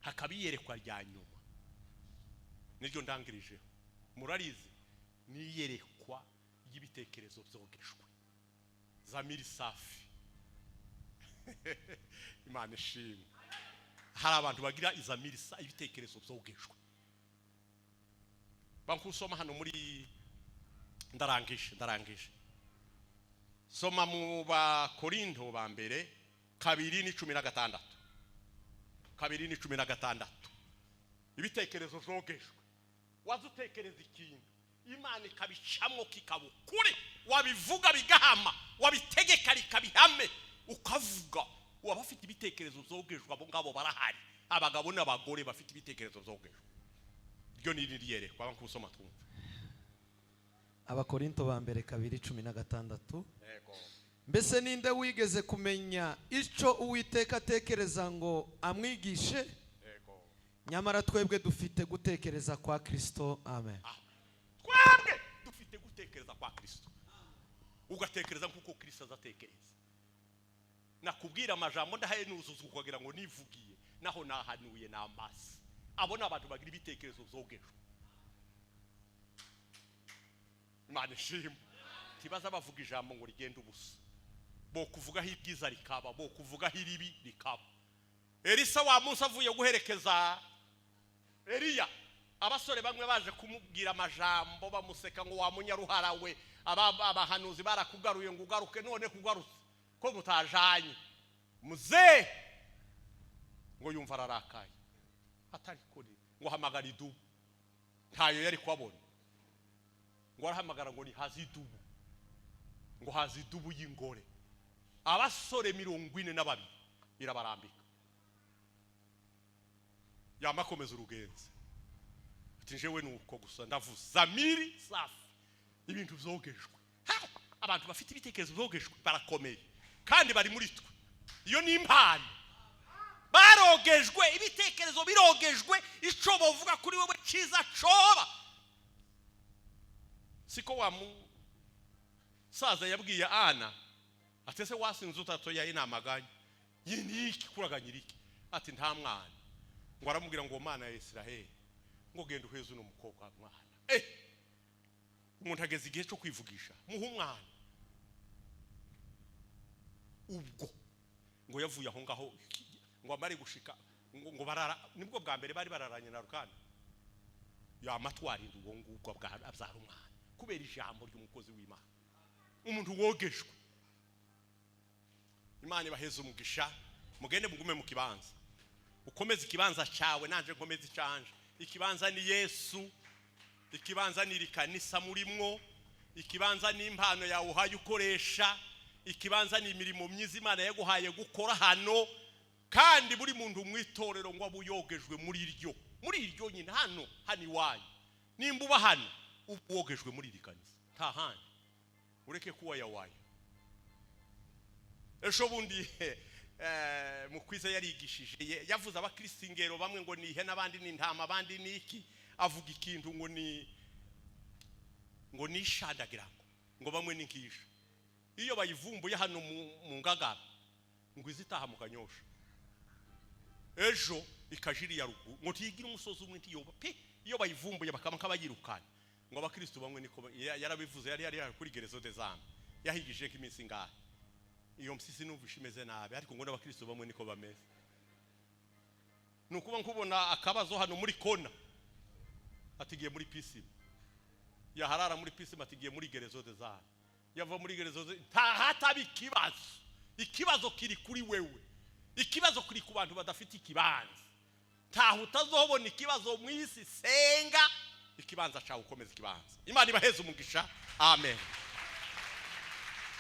Hakaba iyerekwa rya nyuma, niryo ndangirijeho, murarizi, ni iyerekwa ry'ibitekerezo byogeshwe, zamiri safi. Imana ishimwe. Hari abantu bagira izamiri ibitekerezo byogeshwe. Bankusoma hano muri, ndarangije, ndarangije. Soma mu Bakorinto ba mbere 2:16, 2:16. Ibitekerezo byogeshwe, waza utekereza ikintu, Imana ikabicamwo kikaba ukuri, wabivuga bigahama, wabitegeka rikabihame, ukavuga. Waba afite ibitekerezo byogejwe, abo ngabo barahari, abagabo n'abagore bafite ibitekerezo byogejwe. Iryo ni irindi yerekwa. Bankusoma twumve. Abakorinto ba mbere 2:16. Yego. Mbese ninde wigeze kumenya icyo Uwiteka atekereza ngo amwigishe? Yego. Nyamara twebwe dufite gutekereza kwa Kristo. Amen. Twebwe dufite gutekereza kwa Kristo. Ugatekereza nk'uko Kristo azatekereza. Nakubwira amajambo ndahaye nuzuza, ukagira ngo nivugiye, naho nahanuye n'amasi. Abo ni abantu bagira ibitekerezo byogejwe. Imana ishimwe. Ntibaza bavuga ijambo ngo rigende ubusa. Bo kuvugaho ibyiza rikaba, bo kuvugaho iribi rikaba. Elisa wa munsi avuye guherekeza Eliya, abasore bamwe baje kumubwira amajambo, bamuseka ngo: "Wa munyaruhara we, abahanuzi barakugaruye ngo ugaruke, none kugarutse ko mutajanye muzehe?" Ngo yumva ararakaye, atari kure ngo hamagara idubu. Ntayo yari kuhabona. Ngo arahamagara ngo nihaze idubu, ngo haze idubu y'ingore, abasore 42 irabarambika. Yamakomeza urugenzi ati: "Njewe nuko gusa ndavuze." Zamiri safi, ibintu byogejwe. Ha! Abantu bafite ibitekerezo byogejwe barakomeye kandi bari muri twe. Iyo ni impano. Barogejwe, ibitekerezo birogejwe. Icyo bavuga kuri wowe cyiza coba siko. Wa musaza yabwiye Ana ati: "Ese wasinze utatoya inamaganya ni iki kuraganyira iki?" Ati: "Nta mwana." Ngo aramubwira ngo: "Mana ya Israheli, ngo genda uheze uno mukobwa mwana." Umuntu ageze igihe cyo kwivugisha, muhe umwana. Ubwo ngo yavuye aho ngaho, ngo amare gushika, ngo barara, nibwo bwa mbere bari bararanye na rukana, yamatwarinda uwo ngubwo abyara umwana kubera ijambo ry'umukozi w'Imana, umuntu wogejwe. Imana ibaheze umugisha. Mugende mugume mu kibanza, ukomeze ikibanza cyawe, nanje nkomeze icanje. Ikibanza ni Yesu, ikibanza ni iri kanisa murimwo, ikibanza ni impano yawe uhaye ukoresha, ikibanza ni imirimo myiza Imana yaguhaye gukora hano. Kandi buri muntu mu itorero ngo abe uyogejwe muri iryo nyine hano, hano iwanyu. Nimba uba hano, uba wogejwe muri iri kanisa, nta handi, ureke kuwayawayo. Ejo bundi Mukwiza yarigishije, yavuze abakristo ingero, bamwe ngo ni ihene, abandi ni intama, abandi ni iki. Avuga ikintu ngo ni ishandagira, ngo bamwe ni nk'isha, iyo bayivumbuye hano mu Ngagara, ngo izitaha mu Kanyosha, ejo ikaja iriya ruguru, ngo ntiyigira umusozi umwe, ntiyoba pe. Iyo bayivumbuye bakaba nk'abayirukana. Ngo abakristo bamwe niko yarabivuze. Yari kuri guérison des âmes, yahigije nk'iminsi ingahe. Iyo mpyisi numvishe imeze nabi, ariko ngo n'abakristo bamwe niko bameze. Ni ukuba nkubona akabazo hano muri kona, atigiye muri pisine, yaharara muri pisine, atigiye muri guérison des âmes, yava muri guérison ntahataba ikibazo. Ikibazo kiri kuri wewe, ikibazo kiri ku bantu badafite ikibanza. Ntaho utazobona ikibazo mu isi. Senga ikibanza cyawe, ukomeza ikibanza. Imana ibaheze umugisha. Amen.